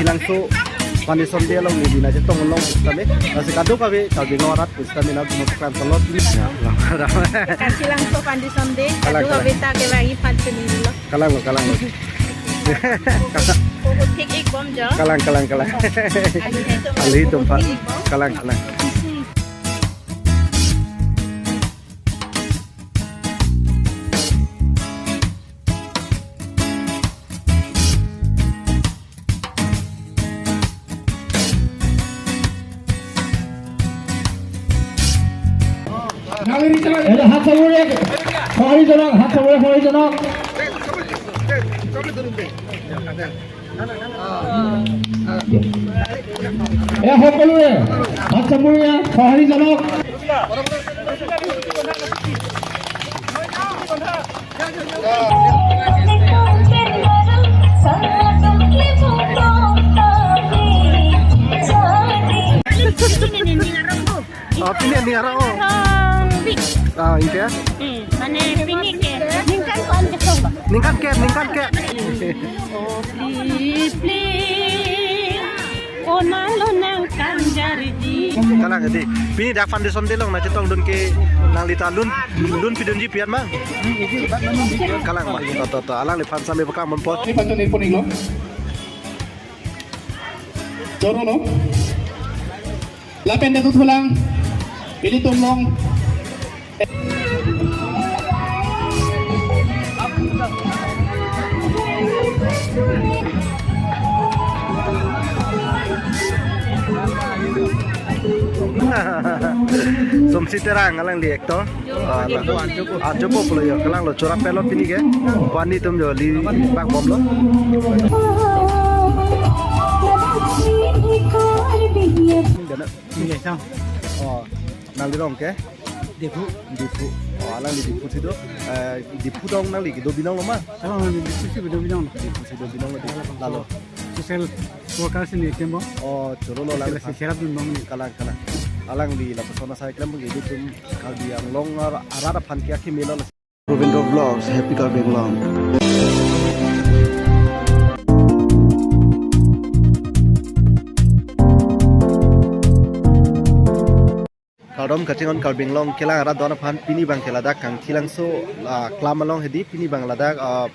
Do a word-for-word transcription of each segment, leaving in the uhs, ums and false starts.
Langso Pandit Sunday along neli nangchetong along pusitame, lasi kadokave Karbi Anglong arat pusitame nangtum paklang ponlo. Ya, lang. Kachilangso Pandit Sunday, kalang, kalang. Kadokave ta kevangji aphan chonilo. Kalanglo, kalanglo. Puthot thik-ik bomjo. Kalang, kalang, kalang. Alitum, alitum aphan. Puthot thik-ik bom. Kalang, kalang. Nangli richard, eh, hat samuri, hari jonok, hat samuri, hari jonok. Eh, সকলোৰে, hat samuri, hari jonok. Oh, pini aning arong, oh. Arong bik. Ah, ingke? Hmm, mane pini ke. Ningkan ko-an ke song ba? Ningkan ke, ningkan ke. Oh, pli, pli. Oh, malo nangkang jariji. Kalang di. Pini dak Pandit Sunday along nangchetongdun ke nangli ta lun, lun pidunji pi-an ma? Kalang ma. To, to, to. Alangliphan sami paklang ponpo. Ini pantun ini pun inglo. Chorolo. Lapen datu thulang. Ilitum along. Somsi Terang alangli actor. Ah, la. Ajopo pulo yo, kalanglo, chorap pelo pini ke. Pani atum jo li bak bomlo. Dana. Iya, sang. Oh, nangli rong ke? Diphu. Diphu. Oh, alangli Diphu si do. Eh, Diphu tong nangli kedo binong lo ma? Alangli Diphu si kedo binong lo. Diphu si do binong lo di. Lalo. Social worker si ni klem bom. Oh, chorolo, lalo. Social si serap dun bom ni. Kalang, kalang. Alangli lapuson asai klem bom ke ilitum Karbi Anglong ar-, arat aphan ke akemelo. Rovindra Vlogs, Happy Karbi Anglong. Kardom kachinghon Karbi Anglong kelang arat do-an aphan, pini abang ke ladak Kangthilangso, ah, klam along hedi, pini abang ladak, ah,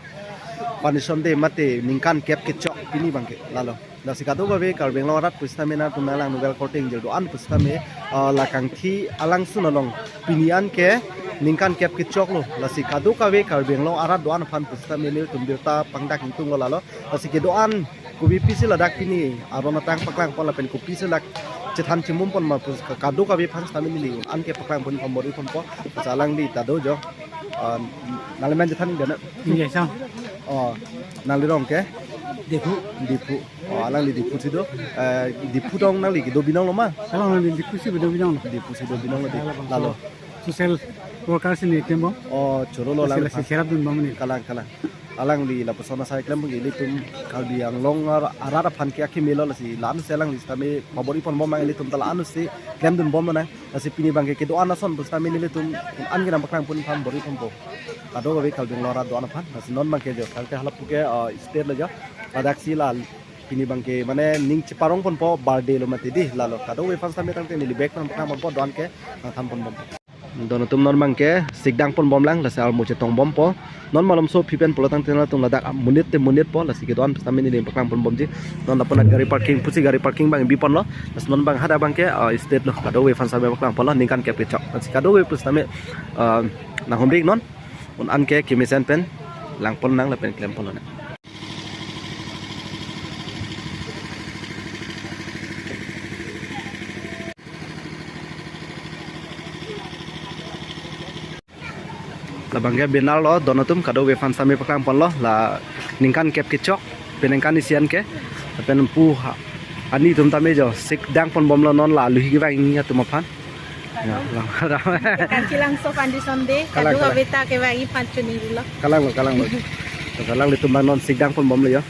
Pandit Sunday mate ningkan kep kechok pini abang ke lalo. Lasi kadokave Karbi Anglong arat pusitame nangtum nanglang novel korte ingjir do-an pusitame, ah, la Kangthi alangsun along pini an ke ningkan kep kechok lo. Lasi kadokave Karbi Anglong arat do-an aphan pusitame nelitum birta pangdak ingtung lo lalo. Lasi kedo-an kopi pisi ladak pini aron atang paklang pon lapen kopi pisi ladak chethan chimum pon ma pus ka-, kadokave aphan sitame neli un-an ke paklang pon pamori ponpo. Lasi alangli ta do jo. Ah, nangli men chethan dana. Iya, sang. Oh, nangli rong ke? Diphu. Diphu. Oh, alangli Diphu si do. Eh, Diphu tong nangli kedo binong lo ma? Alangli Diphu si kedo binong lo. Diphu si do binong lo di. Lalo. Social worker si ni klem bom. Oh, chorolo, social lang si serap dun bom ni. Kalang, kalang. Alangli lapuson asai klem bom ke ilitum Karbi Anglong ar-, arat aphan ke akemelo, lasi la-an si alangli sitame pabor-i pon bom nang, ilitum ta la-an si klem dun bom nang. Lasi pini abang ke kedo-an ason pusitame nelitum un-an ke nangpaklang pon pamori ponpo. Kadokave Karbi Anglong arat do-an aphan. Lasi non abang ke jo, tangte hala puke, ah, state lo jo. Ladak si la pini abang ke mane ning cheparong ponpo, birthday lo mati di lalo. Kadokave aphan sitame tangte neli bek pon paklang ponpo, do-an ke nangthan pon bompo. Don atum non abang ke sikdang pon bom lang, lasi armu chetong bompo. Non malomso phi pen pulo tangte nangtum ladak monit te monit po, lasi kedo-an sitame neli paklang pon bomji. Non lapu-an gari parking pusi gari parking abang bi ponlo. Lasi non abang hadak abang ke, ah, state lo, kadokave aphan sitame paklang ponlo, ningkan kep kechok. Lasi kadokave pusitame, ah, nanghumri non. Un-an ke kemesen pen lang pon nang lapen klem pon lo nang. Labang ke banner lo, don atum kadokave aphan sitame paklang ponlo, la ningkan kep kechok, peningkan isi an ke, lapen pu ha-, ani atum tame jo, sikdang pon bomlo non la, luhi kevang atum aphan. Ya, lang. Kachilangso Pandit Sunday, kalang, kalang. Kadokave ta kevangji aphan chonilo. Kalanglo, kalanglo. Kalang, ilitum abang non sikdang pon bomlo ya.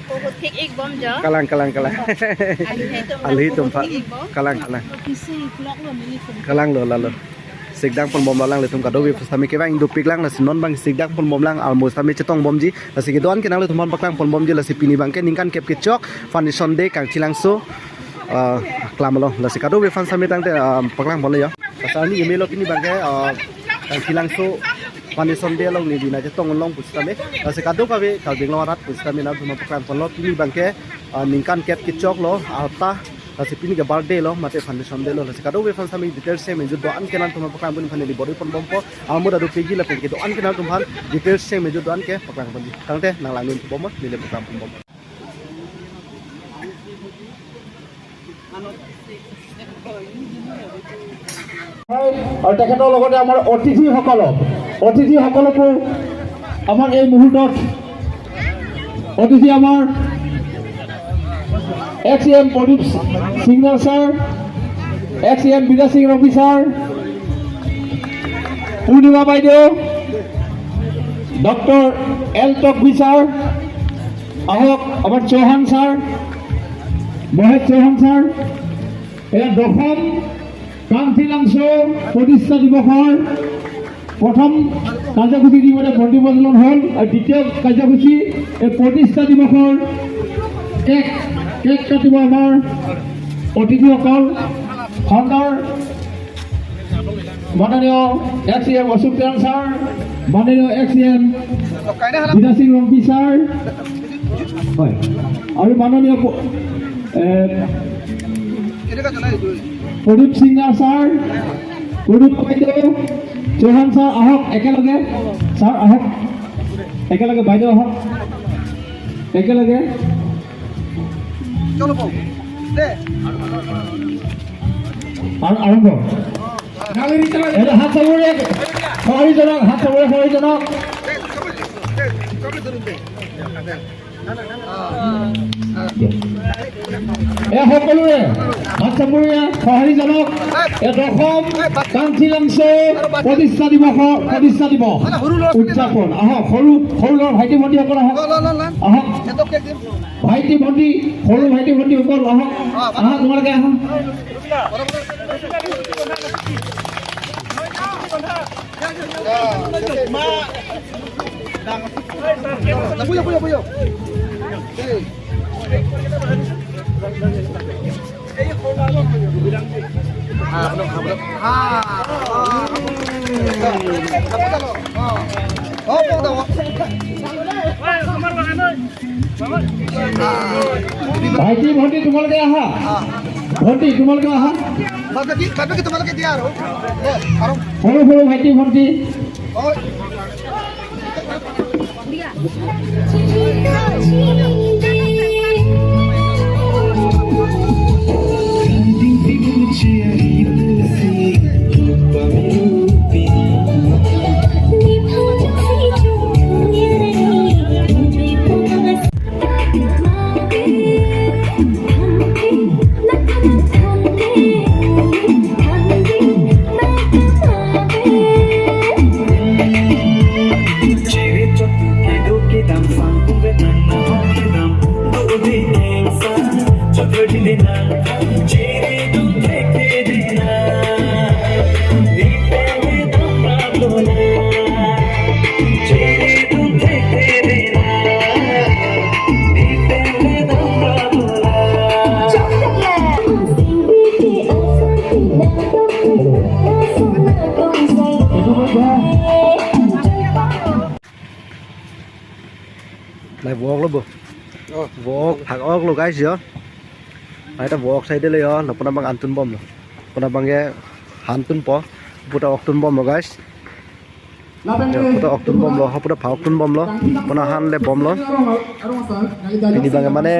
Puthot thik-ik bomjo. Kalang, kalang, kalang. Alitum, alitum aphan. Puthot thik-ik bom. Kalang, kalang. Pisi vlog lo nelitum. Kalanglo, lalo. Sikdang ponbomlo, alanglitum kadokave aphan sitame kevang dopiklang, lasi non abang sikdang ponbomlang, armo sitame chetongbomji, lasi kedo-an ke nanglitum aphan paklang ponbomji, lasi pini abangke ningkan kep kechok Foundation Day Kangthilangso, ah, klamlo, lasi kadokave aphan sitame tangte, ah, paklang ponlo jo. Lasi arni kemelo pini abangke, ah, Kangthilangso Foundation Day along neli nangchetong long pusitame, lasi kadokave Karbi Anglong arat pusitame nangtum aphan paklang ponlo, pini abangke, ah, ningkan kep kechoklo, arta, lasi pini ke birthday lo, mate Foundation Day lo, lasi kadokave aphan sitame details si menjut do-an ke nangtum aphan paklang pon aphan neli bor-i ponbompo, armo ta dopikji lapen kedo-an ke nangtum aphan details si menjut do-an ke paklang ponji. Tangte nang langdun bompo, neli paklang ponbompo. হয়, আৰু তেখেতৰ লগতে আমাৰ অতিথিসকলক, অতিথিসকলকো আমাৰ এই মুহূৰ্তত অতিথি আমাৰ এক্স ই এম প্ৰদীপ সিংনাৰ sir, x E M Bidya Singh Rongpi ছাৰ, পূৰ্ণিমা বাইদেউ, ডক্টৰ এল তকবি ছাৰ, আহক, আমাৰ চৌহান ছাৰ, মহেশ চৌহান ছাৰ। এয়া দশম কাংথিলাংছো প্ৰতিষ্ঠা দিৱসৰ প্ৰথম কাৰ্যসূচী ইতিমধ্যে বন্তি প্ৰজ্বলন হ'ল আৰু দ্বিতীয় কাৰ্যসূচী এই প্ৰতিষ্ঠা দিৱসৰ কেক, কেক কাটিব আমাৰ অতিথিসকল, সন্মানীয় মাননীয় ex E M Ashok Terang sir, মাননীয় ex E M Bidya Singh Rongpi ছাৰ, হয়, আৰু মাননীয় প-, এ, প্ৰদীপ সিংনাৰ ছাৰ, প্ৰদীপ বাইদেউ, চৌহান ছাৰ আহক একেলগে, ছাৰ আহক একেলগে, বাইদেউ আহক একেলগে। চলো বৌ। দে। আৰ-, আৰম্ভ। এইটো হাত চাপৰি, সঁহাৰি জনাওক, হাত চাপৰি, সঁহাৰি জনাওক। এ সকলোৰে হাত চাপৰি সঁহাৰি জনাওক। এ দশম কাংথিলাংছো প্ৰতিষ্ঠা দিৱসৰ, প্ৰতিষ্ঠা দিৱস উদযাপন। আহক, সৰু, সৰু ল'ৰা ভাইটি ভণ্টিসকল আহক। আহক। ভাইটি ভণ্টি, সৰু ভাইটি ভণ্টিসকল আহক। আহা, তোমালোকে আহা। ভাইটি, ভণ্টি, তোমালোকে আহা। ভণ্টি, তোমালোকে আহা। বাপেকে, বাপেকে তোমালোকে দিয়া আৰু। দে, আৰু। সৰু সৰু ভাইটি, ভণ্টি। অ। Nai vok lo bo. Oh. Vok phak ok lo guys jo. Nai ta vok sai de le jo. Lo puna bang antun bomlo. Puna bang ke hantun po. Puta oktun bomlo guys. Jo, puta oktun bomlo. Ho puta phak oktun bomlo. Puna han le bomlo. Pini bang ke mane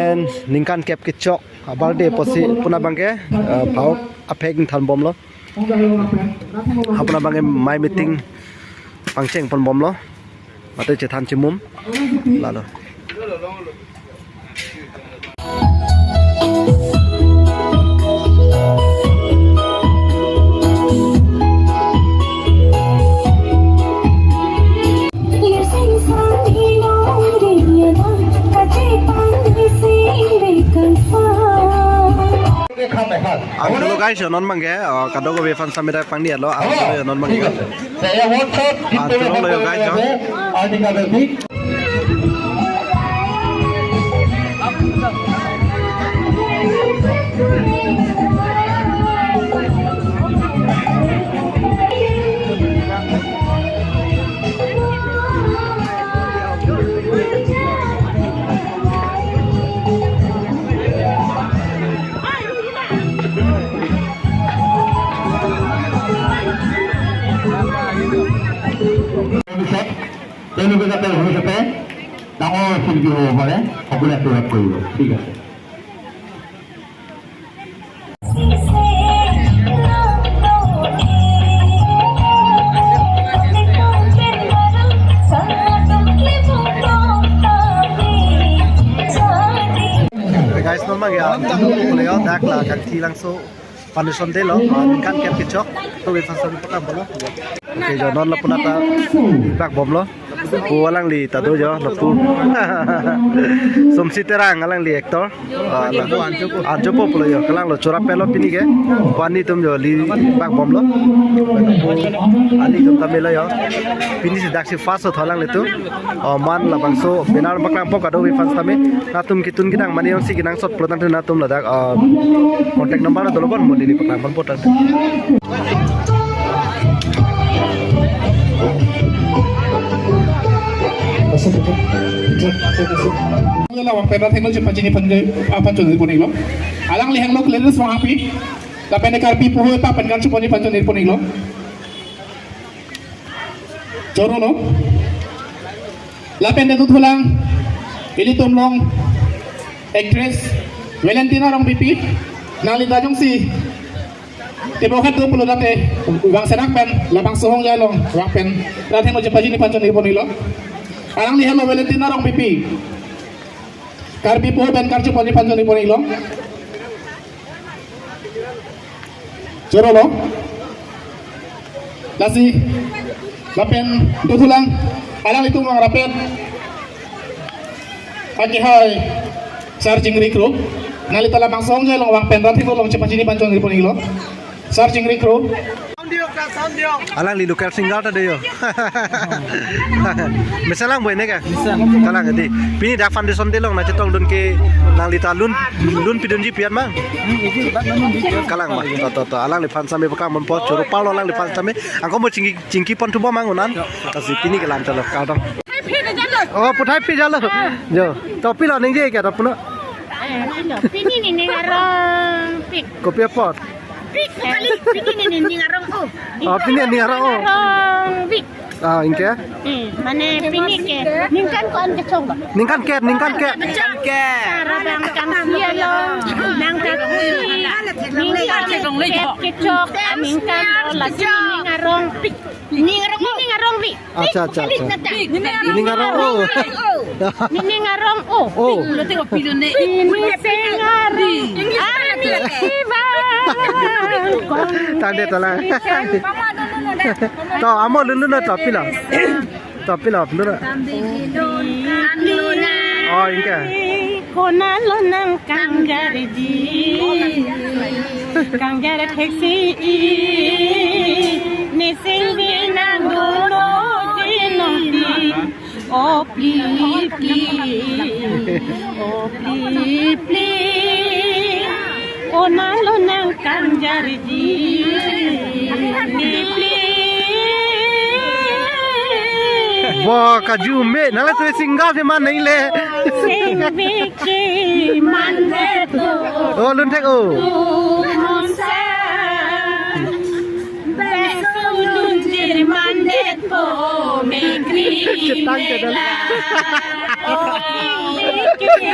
ningkan kep kechok. Abar de posi puna bang ke, eh, phak aphek than bomlo. Ha puna bang ke mai meeting pangcheng pon bomlo. Mate chethan chimum. Lalo. Angtolo guys, non bangke, oh, kadokave aphan sami dak pangdi alo, angtolo non bangke. ঠিক আছে। তে এই award shot Angtolo lo yo guys, no? Article তেওঁলোকে যাতে ভৱিষ্যতে ডাঙৰ শিল্পী হ'ব পাৰে, সকলোৱে আশীৰ্বাদ কৰিব। ঠিক আছে। Guys, non bangke, ah, dak la Kangthilangso foundation day lo, ah, ningkan kep kechok, to we foundation program bolo. Okay, jo non lapu nata bak bomlo. Pu alangli ta do jo, lapu. Somsi Terang alangli actor. Ah, la. Arjopo pulo jo, kalanglo chorap pelo pini ke. Pu ani atum jo li bak bomlo. Ali atum ta melo jo. Pini si daksi first ho alanglitum. Oh, man labangso banner paklang po kadokave aphan sami. Latum ketun kedang mane jongsi kenangsot pulo tangte latum ladak, ah, contact number dolo bon mo neli paklang ponpo tangte. Wangpen ra thenglo chepachini pon-, aphan chonri pon-iklo. Alangli hanglo Clarence Wangpi. Lapen Karbi Puhoi ta pen kan chepachini pon-iklo. Choro lo. Lapen dodothulang, ilitum along actress Valentina Rongpipi, nangli ta jongsi tebokhat do pulo tangte, vangsenak pen, labangso ahongjai along, vang pen, ra thenglo chepachini pon-iklo. Alangli helo Valentina Rongpipi. Karbi Puhoi pen kan chepachini pon-iklo. Choro lo. Lasi, lapen dodothulang, alanglitum vang rapet. Aki hai, Sar Chingri Kro. Nangli ta labangso ahongjai along vang pen ra thenglo along chepachini pon-iklo. Sar Chingri Kro. Alangli local singer ta do jo. Mesen lang boi ne ke? Mesen. Kalang di. Pini dak foundation day along nangchetongdun ke nangli ta lun, lun pidunji pian mang. Hmm, isi bat namun di. Kalang ma. To, to, to. Alangliphan sami paklang ponpo, choro palo alangliphan sami. Angko mo chingki, chingki pon thupo mang unan. Kasi pini kelam chalo, kardom. Oh, puthai phi jalo. Jo. To pilo ningje ke to puno. Eh, pilo. Pini nening arong pik. Kopi apot? Pik kali, pini nening arong o. Oh, pini nening arong o. Arong pik. Ah, anke? Eh, mane pini ke ningkan ko-an kechok ba? Ningkan ke, ningkan ke. Kechok. Kechok. Sarabang kangsi along nangkakhui. Ningkan ke kechok, ningkan lo lasi nening arong pik. Nening arong o. Nening arong pik. Acha, acha, acha. Nening arong o. Nening arong o. O. Pini sing arong. Ami bang. Tande tala. To, amo lunlun to pilo. To pilo lunlun. Oh, anke. Konatlo nang kangjarji, kangjar theksi, ne sing binong dono jinong ti. O pli pli, o pli pli, konatlo nang kangjarji, pli pli. Bo kaju me, nangli tu single si man nangle. Sing biki mandet. Oh, lun thek o. Monsa. Besu lunjir mandet po mekri. Chetang ke dal. Mekri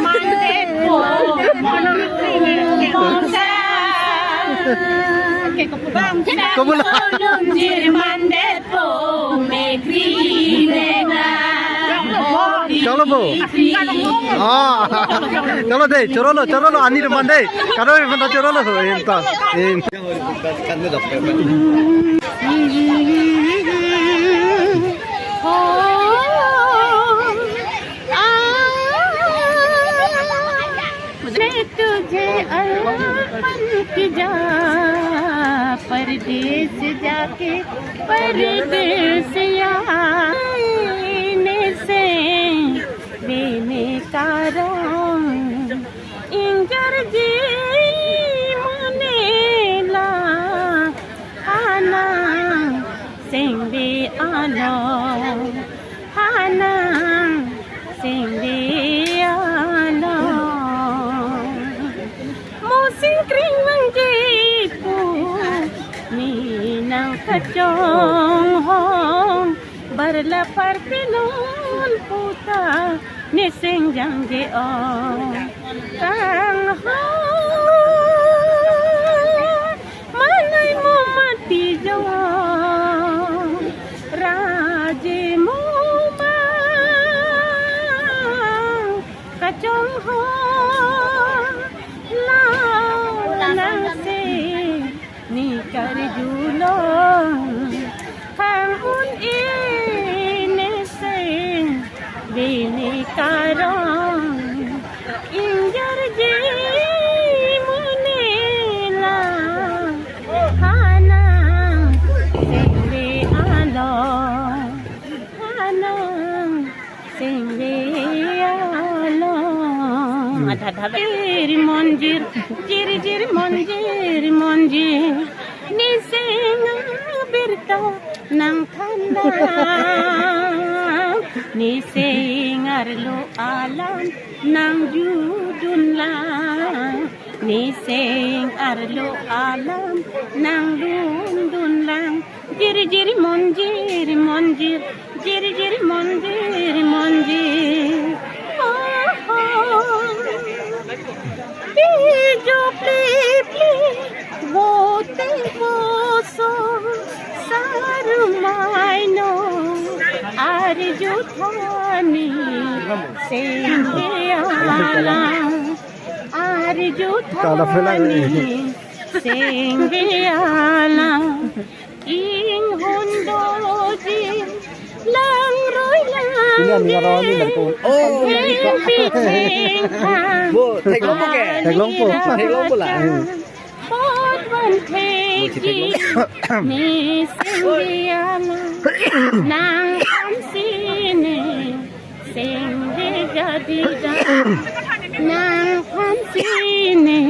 mandet po. Monsa. Kobula. Besu lunjir mandet. Chalo bo. Ah. Chalo de, choro lo, choro lo, ani teman de. Kado teman choro lo, enta. In. Arpan kija, pardes jake, pardes aai, neseng bini karong, ingjarji monit la, hanang sengbe along, hanang sengbe along. Mo singkring vangji pu, ne nang kachonghong, barla parpi non puta, neseng jangje ong. Kanghon, manai mo mati jo, raje mo mang kachonghong, la nang se ne karjulong, khang un-e neseng bini karong, ingjarji monit la, hanang sengbe along, hanang sengbe along. Adha, adha. Jiri monjir, jiri jiri monjir, monjir, neseng abirta nangthanlang, neseng arlo alam nangjutdunlang, neseng arlo alam nanglundunlang. Jiri jiri monjir, monjir, jiri jiri monjir, monjir. Oh, oh. Bijo pli pli, vote voso, sarumai no, arju thani sengbe alang, arju thani sengbe alang. Inghon doji langroi lang. Ini ani orang ini dari tahun. Oh, ini Pak. Bo, theklongpo ke? Theklongpo. Theklongpo la. Pot van thekji, ne sengbe alang, nang khan si ne sengbe jadi da, nang khan si ne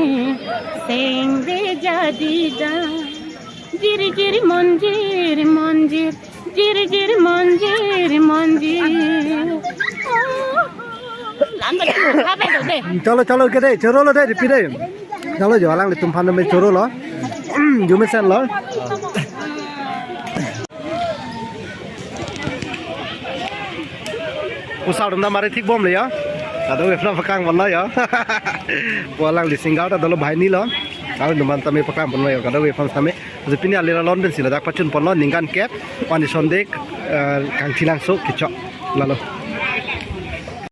sengbe jadi da. Jiri jiri monjir, monjir, jiri jiri monjir, monjir. Oh, lam ta tu, ha pe tu de. Chalo, chalo ke de, choro lo de, ripi de. Chalo jo, alanglitum aphan me choro lo. Jumesen lo. Pusar dam mari thik bom le ya. Kadokave aphan paklang bom lo ya. Pu alangli singer ta dolo banghini lo. Alanglitum aphan tame paklang bom lo ya. Kadokave aphan tame. Ajo pini alira lon pensi ladak pachun ponlo ningkan kep. Pani Sunday, eh, Kangthilangso kechok. Lalo.